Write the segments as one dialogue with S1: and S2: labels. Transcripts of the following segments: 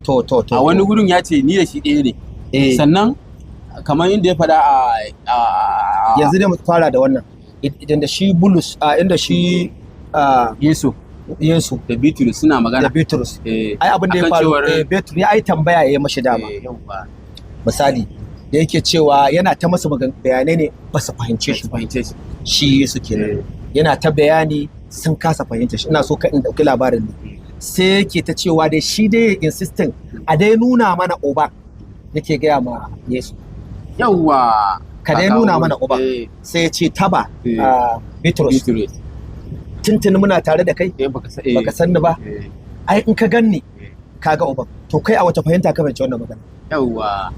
S1: To to to
S2: A wani gurin ya ce ni da shi ɗaya ne. Sannan kamar inda ya faɗa a
S1: Yanzu dai mu fara da wannan, idan da shi Bulus a inda shi a
S2: Yesu
S1: Yesu
S2: da Bitrus suna
S1: da
S2: magana.
S1: Bitrus. Ai abin da ya
S2: Akan
S1: faru, Bitrus ya ai tambaya ya yi mashi dama.
S2: Yauwa.
S1: Misali da yake cewa yana ta masa bayanai ne ba su fahimce shi
S2: su
S1: ba.
S2: Fahimce shi.
S1: Shi Yesu kenan yana ta bayani, sun kasa fahimta shi. Ina so ka in dauki labarin ne, sai yake ta cewa dai shi dai insisting a dai nuna mana uba, yake gaya ma Yesu.
S2: Yauwa.
S1: Ka dai nuna mana uba. Sai ya ce taba a Bitrus,
S2: Bitrus,
S1: tuntuni muna tare da kai
S2: baka sa
S1: baka san ni ba? Ai in ka ganni ka ga uban. To kai a wace fahimta ka fahimci wannan magana?
S2: Yauwa,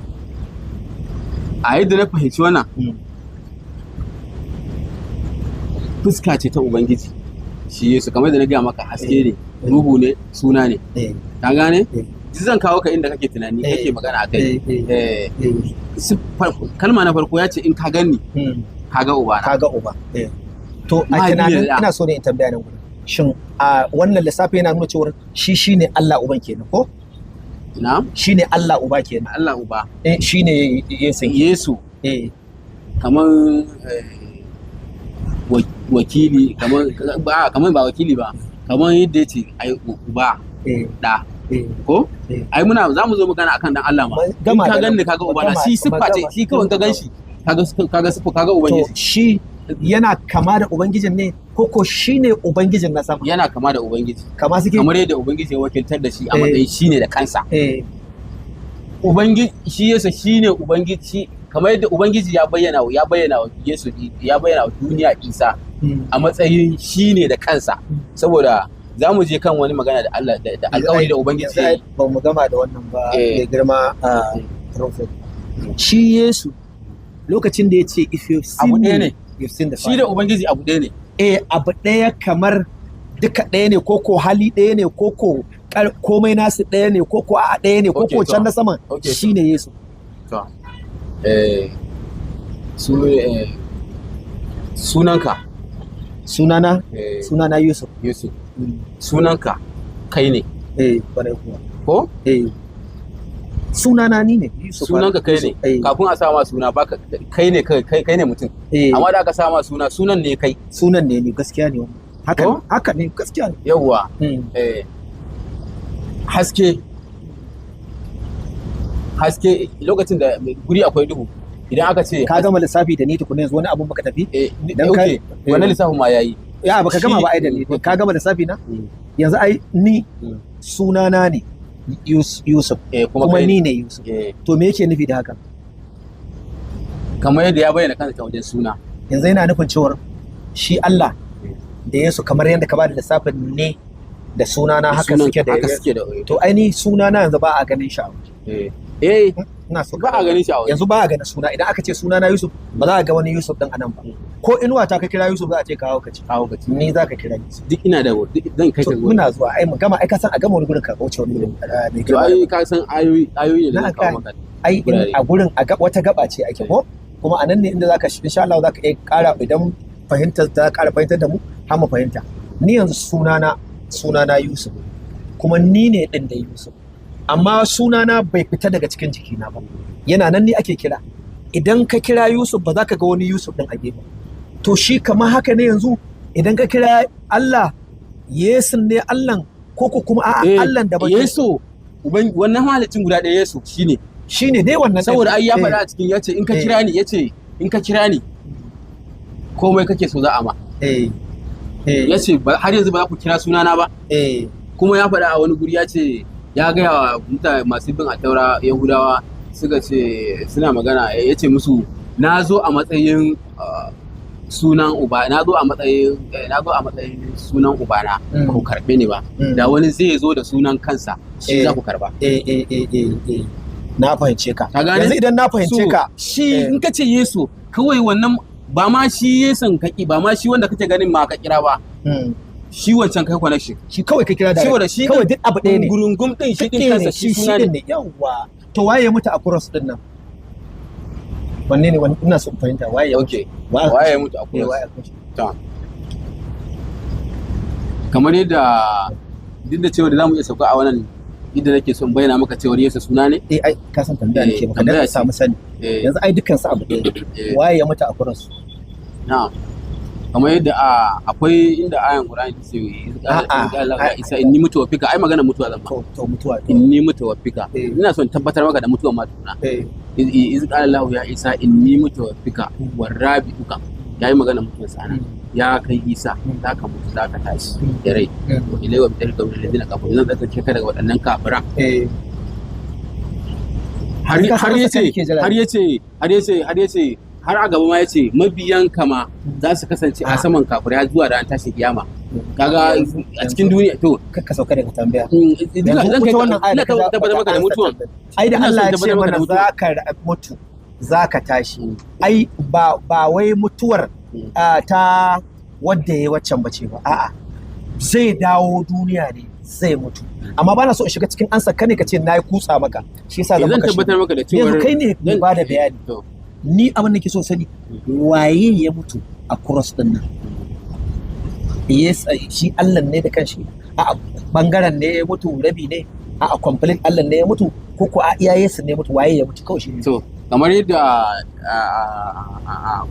S2: a yadda na fahimci wannan, fuska ce ta Ubangiji. Shi Yesu, kamar da na gaya maka, haske ne, ruhu ne, suna ne. Ka gane?
S1: Eh.
S2: Duk zan kawo ka inda kake tunani, kake magana akai. Kalma na farko ya ce in ka ganni ka ga ubana.
S1: Ka ga uba. To a
S2: Mahaifi ne
S1: tunanin
S2: da.
S1: Ina so ne in tambaya nan gurin, shin a wannan lissafi yana nuna cewa shi shine Allah uban kenan ko?
S2: Na?
S1: Shine Allah uba kenan?
S2: Allah uba.
S1: Eh, shine Yesu?
S2: Yesu kamar wakili, kamar ba, kamar ba wakili ba, kamar yadda yace ai uba da ko?
S1: Eh.
S2: Ai muna za mu zo magana akan dan Allah ma.
S1: Gama
S2: In ka
S1: da
S2: ganni kaga ubana. Shi siffa ce.
S1: gama.
S2: Shi kawai in ka ganshi kaga siffa, kaga
S1: To
S2: ubangiji.
S1: shi yana kama da ubangijin ne ko ko shine ubangijin na sama?
S2: Yana kama da ubangiji.
S1: Kama suke?
S2: Kamar yadda ubangiji ya wakiltar da shi a matsayin shine da kansa. Ubangiji shi Yesu shine ubangiji, kamar yadda ubangiji ya bayyana wa Yesu, ya bayyana wa duniya Isa a matsayin shine da kansa, saboda za mu je kan wani magana da Allah da alƙawari da ubangiji
S1: Yanzu
S2: ya
S1: ai
S2: yi.
S1: Ba mu gama da wannan ba. Mai girma a prophet, shi Yesu lokacin da ya ce, "If you've seen
S2: Abu ɗaya
S1: me,
S2: ne.
S1: you've seen the
S2: Shi da
S1: Father."
S2: ubangiji abu ɗaya ne.
S1: Eh, abu ɗaya kamar duka ɗaya ne, ko ko hali ɗaya ne, ko ko komai nasu ɗaya ne, ko ko a'a ɗaya ne, ko
S2: Okay,
S1: ko can
S2: to.
S1: na saman
S2: Okay, to.
S1: shine Yesu?
S2: To, su sunanka?
S1: Sunana? Sunana Yusuf.
S2: Yusuf. Sunanka kai ne?
S1: Eh, kwarai kuwa.
S2: Ko?
S1: Eh, sunana ni ne Yusuf.
S2: Sunanka kai ne.
S1: Eh.
S2: Kafin a sa ma suna baka kai ne, kai kai ne mutum.
S1: Eh.
S2: Amma da aka sa ma suna, sunan ne kai.
S1: Sunan ne ni, gaskiya ne wannan. Haka
S2: Ko?
S1: ne, haka ne, gaskiya ne.
S2: Yawwa. Haske, haske, lokacin da guri akwai duhu, idan aka ce
S1: Ka gama lissafi da ni tukuna, yanzu wani abun baka tafi.
S2: Dan okay, wannan lissafin ma yayi.
S1: Ya baka gama ba ai da ni. Ka gama lissafi na? Yanzu ai ni sunana ne Yusuf.
S2: Kuma,
S1: kuma
S2: kai
S1: ni ne Yusuf. To me yake nufi da haka?
S2: Kamar yadda ya bayyana kansa ta wajen suna.
S1: Yanzu yana nufin cewar shi Allah da Yesu, kamar yadda ka ba da lissafin ne da sunana, haka
S2: Sunan-
S1: suke da
S2: haka suke da
S1: To ai ni sunana yanzu ba a ganin shi a waje. Ina so
S2: Ba a ganin shi a waje.
S1: Yanzu ba a ganin suna. Idan aka ce sunana Yusuf, ba za a ga wani Yusuf din anan ba. Ko inuwa ta ka kira Yusuf, za a ce kawo ka ce.
S2: Kawo ka ci.
S1: Ni za ka kira Yusuf.
S2: Duk ina da duk zan kai
S1: To
S2: ka gurin.
S1: muna zuwa ai mu gama. Ai ka san a gama wani gurin ka wuce wani gurin, mai
S2: To
S1: girma.
S2: ai ka san ayoyi ayoyi ne da
S1: Na
S2: zan kawo
S1: gane.
S2: maka.
S1: Ai in
S2: Gurare.
S1: a gurin a wata gaba ce ake ko kuma a nan ne inda zaka insha Allah zaka iya ƙara, idan fahimtar ta ƙara fahimtar da mu har mu fahimta. Ni yanzu sunana Yusuf, kuma ni ne din da Yusuf, amma sunana bai fita daga cikin jikina ba, yana nan, ni ake kira. Idan ka kira Yusuf, ba za ka ga wani Yusuf din a gefe. To shi kamar haka ne yanzu, idan ka kira Allah, Yesu ne Allahn ko kuma a'a, Allahn daban?
S2: Yesu uban wannan mahalicin guda ɗaya, Yesu shine.
S1: Shine dai wannan ɗin.
S2: Saboda ai ya faɗa a cikin, yace in ka kira ni, yace in ka kira ni komai kake so za a ma.
S1: eh eh
S2: Yace har yanzu ba za ku kira sunana ba. Kuma ya faɗa a wani guri, ya ce ya gaya wa mutane masu bin attaura, Yahudawa, suka ce suna magana, ya ce musu na zo a matsayin sunan uba, na zo a matsayin sunan ubana, ba ku karɓe ni ba. Da wani zai zo da sunan kansa, shi za ku karba.
S1: Eh, na fahimce ka.
S2: Ka gane?
S1: Yanzu idan na fahimce
S2: So,
S1: ka,
S2: shi in ka ce Yesu kawai, wannan ba ma shi Yesun kaki ba, ma shi wanda kake ganin ma ka kira ba, shi wancan kai connection.
S1: Shi kawai ka kira da
S2: Saboda shi
S1: kawai duk abu ɗaya ne.
S2: Gurungum din shi din
S1: Duk ɗaya
S2: kansa
S1: ne,
S2: shi
S1: shi
S2: suna
S1: din
S2: ne.
S1: Ne. Yawwa, to waye ya mutu a cross din nan? Wanne ne ina so in fahimta waye ya mutu?
S2: Okay.
S1: Waye?
S2: Waye ya mutu a cross?
S1: Waye a cross?
S2: Ta kamar yadda duk da cewa da zamu iya sauka a wannan Inda nake son bayyana maka cewar Yesu suna ne.
S1: Eh, ai ka san tambaya
S2: Eh,
S1: nake maka dan
S2: tambaya
S1: ka
S2: ce.
S1: samu sani. Yanzu ai dukkan su abu ɗaya ne. Waye ya mutu a cross?
S2: Na'am, kamar yadda akwai inda ayan Qur'ani ta ce
S1: A'a.
S2: Isa inni mutawaffika, ai magana mutuwa zan ba.
S1: To, mutuwa to.
S2: Inni mutawaffika. Ina son tabbatar maka da mutuwa ma tukuna. Iz qala Allah ya Isa inni mutawaffika wa rabi'uka, yayi magana mutuwar sa nan. Ya kai Isa, za ka mutu, za ka tashi da rai. Wa ilai wa bitarka min alladhina kafaru, zan tsarkake ka daga waɗannan kafiran. Har
S1: Ka san
S2: har
S1: masa
S2: yace
S1: kake jira.
S2: har yace har yace har yace har a gaba ma yace mabiyan kama za su kasance a saman kafirai har zuwa ran tashin kiyama. Kaga a cikin duniya to
S1: Kar ka sauka daga tambaya.
S2: Zan
S1: Yanzu
S2: kai
S1: ita wannan aya
S2: ina
S1: da ka ja
S2: tabbatar maka da
S1: baka
S2: mutuwan.
S1: ansa tambaya. Ai da
S2: Ina son
S1: Allah ya ce
S2: tabbatar maka
S1: mana
S2: da mutuwan.
S1: za ka mutu, za ka tashi. Ai ba wai mutuwar ta wadda ya yi waccan bace ba. A'a. Zai dawo duniya ne, zai mutu. Amma ba na so in shiga cikin ansa ka ne ka ce na yi kutsa maka. Shi yasa zan
S2: Zan
S1: maka shi.
S2: tabbatar maka da cewa
S1: Yanzu kai ne mai ba da bayani.
S2: To.
S1: Ni abin da ke so sani, waye ya mutu a cross din nan? Yes, shi Allah ne da kanshi. A bangaren ne ya mutu, rabi ne. A complete Allah ne ya mutu, ko ko a iya Yesu ne ya mutu, waye ya mutu kawai shi ne.
S2: To, kamar yadda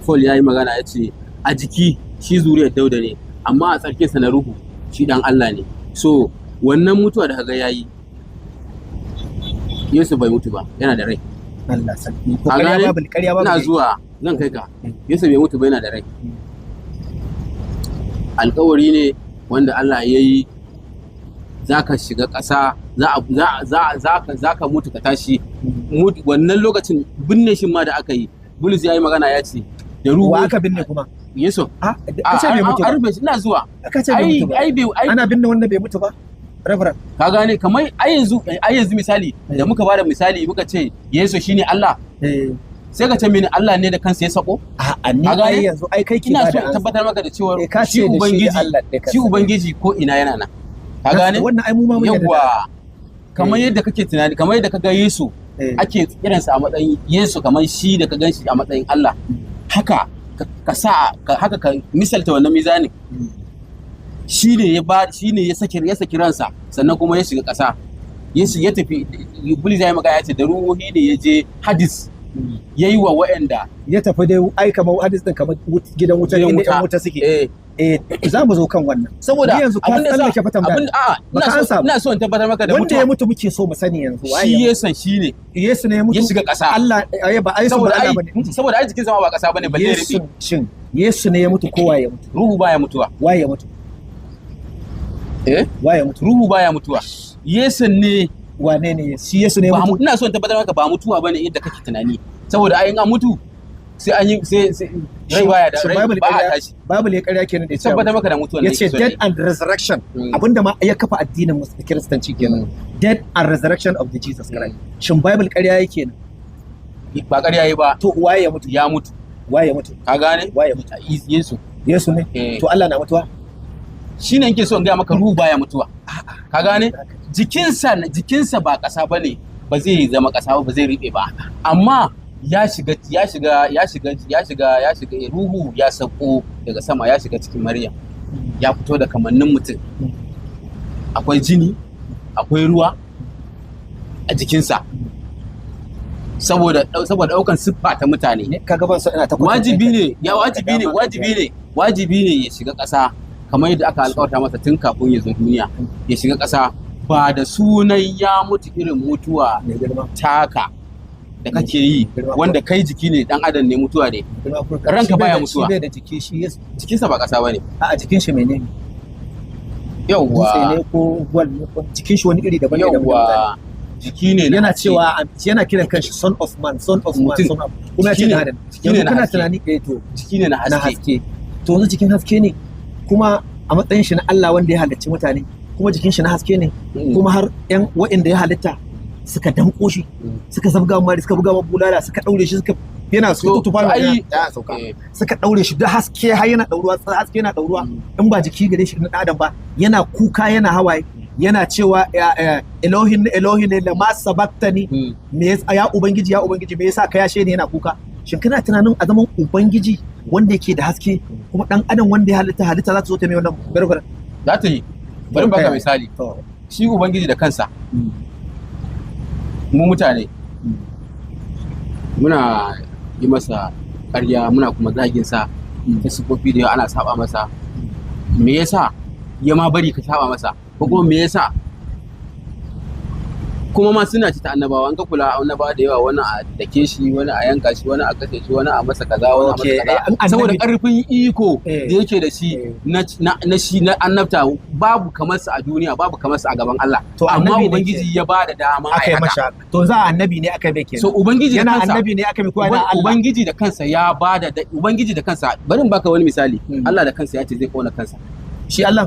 S2: Paul ya yi magana, ya ce a jiki shi zuriyar Dauda ne, amma a tsarkinsa na ruhu shi dan Allah ne. So wannan mutuwa da kaga yayi, Yesu bai mutu ba, yana da rai.
S1: Allah sarki. Ko
S2: A
S1: ƙarya
S2: gane?
S1: babu, ƙarya babu.
S2: Ina zuwa, zan kai ka. Yesu bai mutu ba, yana da rai. Alkawari ne wanda Allah ya yi, za ka shiga ƙasa, za ka mutu ka tashi. Wannan lokacin binne shi ma da aka yi, Bulus ya yi magana, ya ce da ruhu
S1: Wa aka binne kuma?
S2: Yesu.
S1: A ka ce bai mutu
S2: An
S1: ba.
S2: rufe shi, ina zuwa.
S1: Ka ce bai
S2: Ai
S1: mutu ba.
S2: ai bai ai
S1: Ana binne wanda bai mutu ba? Reverend.
S2: Ka gane, kamar ai yanzu misali da muka bada misali, muka ce Yesu shine Allah, sai ka ce mini Allah ne da kansa ya sako.
S1: A'a, ni
S2: Ka gane?
S1: ai yanzu ai kai ke
S2: Ina
S1: ba
S2: so
S1: da
S2: in
S1: ansa.
S2: tabbatar maka da cewa
S1: Eh, ka
S2: shi
S1: ce da shi
S2: ubangiji
S1: Allah da kansa
S2: shi
S1: ne.
S2: Ubangiji ko ina yana nan, ka gane?
S1: Wannan ai mu ma mun yarda da.
S2: Yawwa, kamar yadda kake tunani, kamar yadda ka ga Yesu ake kiransa a matsayin Yesu, kamar shi da ka ganshi a matsayin Allah, haka ka sa haka ka misalta wannan mizanin. Shi ne ya ba, shi ne ya saki ransa, sannan kuma ya shiga ƙasa, ya shiga, ya tafi. Iblis ya yi magana, ya ce da ruhohi ne ya je Hadis, ya yi wa wa'anda
S1: Ya tafi dai, ai kamar hadis din, kamar gidan wuta
S2: Gidan
S1: inda
S2: wuta.
S1: yan wuta suke.
S2: Eh.
S1: Eh, za mu zo kan wannan.
S2: Saboda
S1: Ni yanzu ka
S2: abin da sa-
S1: tsallake fa tambaya.
S2: A'a,
S1: Baka
S2: ina so
S1: ansa ba.
S2: ina so in tabbatar maka da
S1: Wanda ya
S2: mutuwa.
S1: mutu muke so mu sani yanzu, waye
S2: Shi
S1: ya mutu?
S2: Yesu shi ne
S1: Yesu ne ya mutu?
S2: Ya shiga ƙasa.
S1: Allah ai ba ai su ba
S2: Saboda
S1: Allah
S2: ai
S1: bane.
S2: Saboda ai jikin sama ba ƙasa bane balle
S1: Yesu,
S2: rufe.
S1: shin Yesu ne ya mutu ko waye ya mutu?
S2: Ruhu baya mutuwa.
S1: Waye ya mutu?
S2: Eh.
S1: Waye ya mutu?
S2: Ruhu baya mutuwa. Yesu ne.
S1: Wane ne shi Yesu ne ya
S2: Ba
S1: mutu?
S2: ina so in tabbatar maka ba mutuwa bane yadda kake tunani, saboda ai in an mutu sai an yi sai rai baya da
S1: Shin
S2: rai
S1: Bible
S2: ba a
S1: ƙarya-
S2: tashi.
S1: Bible ya ƙarya kenan da ya ce ya
S2: Tabbatar
S1: mutu.
S2: maka da mutuwan
S1: Ya
S2: ne
S1: ce
S2: yake so
S1: death
S2: ne.
S1: and resurrection, abinda ma ya kafa addinin Kiristanci kenan, death and resurrection of the Jesus Christ. Shin Bible ƙarya yake nan?
S2: Ba ƙarya yi ba.
S1: To, waye ya mutu?
S2: Ya mutu.
S1: Waye ya mutu?
S2: Ka gane?
S1: Waye ya mutu?
S2: Yesu.
S1: Yesu ne?
S2: Eh.
S1: To, Allah na mutuwa?
S2: Shine yake so in gaya maka, ruhu baya mutuwa, ka gane? Jikinsa ba ƙasa bane, ba zai zama ƙasa ba, ba zai riɓe ba, amma ya shiga ruhu, ya sauko daga sama, ya shiga cikin Maryam, ya fito da kamannin mutum. Akwai jini, akwai ruwa a jikinsa, saboda ɗaukan siffa ta mutane.
S1: Ne kaga ban so ina ta kwatanta.
S2: Wajibi ne ya
S1: Ba
S2: wajibi ne
S1: dama ka
S2: wajibi ne wajibi ne ya shiga ƙasa kamar yadda aka alƙawarta masa tun kafin ya zo duniya. Ya shiga ƙasa ba da sunan ya mutu irin mutuwa
S1: Mai girma.
S2: taka da kake yi,
S1: Girma.
S2: wanda kai jiki ne, dan adam ne, mutuwa ne.
S1: Girma kurka.
S2: Ranka
S1: Shi bai
S2: baya mutuwa.
S1: Shi bai da jiki shi Yesu?
S2: Jikinsa ba ƙasa bane.
S1: A jikin shi menene?
S2: Yawwa.
S1: Dutse ne ko gwal ne ko jikin shi wani iri daban ne da mutane?
S2: Yawwa, jiki ne na
S1: Yana
S2: haske.
S1: cewa yana kiran kanshi son of man, son of man,
S2: Mutum.
S1: son of, kuma ya ce
S2: Jiki ne-
S1: na adam.
S2: Jiki ne
S1: Yanzu
S2: na
S1: kana
S2: haske.
S1: tunani, eh, to
S2: Jiki ne na
S1: na
S2: haske.
S1: haske. To, yanzu jikin haske ne kuma a matsayin shi na Allah wanda ya halicci mutane, kuma jikin shi na haske ne, kuma har yan waɗanda ya halitta suka danko shi, suka zabga mari, suka buga bulala, suka daure shi, suka yana su
S2: To,
S1: tuttufa ya sauka, suka daure shi da haske, har yana dauruwa, haske yana dauruwa. In ba jiki gare shi na ɗan adam ba, yana kuka, yana hawaye, yana cewa "Elohim, Elohim lama sabaktani", me yasa, ya ubangiji, ya ubangiji, me yasa ka yashe ni? Yana kuka. Shin kana tunanin a zaman ubangiji wanda yake da haske, kuma dan adam wanda ya halitta, halitta za ta zo ta mai wannan barbar?
S2: Za ta yi. Bari in baka misali.
S1: To.
S2: Shi ubangiji da kansa Mu mutane muna yi masa ƙarya, muna kuma zagin sa ta sifofi da yawa, ana saba masa. Me yasa ya ma bari ka saba masa? Ko kuma me yasa kuma ma suna ci ta annabawa? An ka kula, annabawa da yawa, wani a dake shi, wani a yanka shi, wani a kashe shi, wani a masa kaza, wani a masa
S1: Okay,
S2: kaza, saboda karfin iko da yake da shi na shi na annabta, babu kamar sa a duniya, babu kamar sa a gaban Allah.
S1: To,
S2: Amma
S1: annabi ne
S2: Ubangiji ya ba da dama
S1: aka
S2: a
S1: yi
S2: yi haka.
S1: masa. To, za a annabi ne aka yi mai kenan?
S2: So Ubangiji da
S1: Yana
S2: kansa
S1: annabi ne aka yi ko yana Allah?
S2: Ubangiji da kansa ya bada da Ubangiji da kansa, bari in baka wani misali. Allah da kansa ya ce zai kona kansa.
S1: Shi Allah.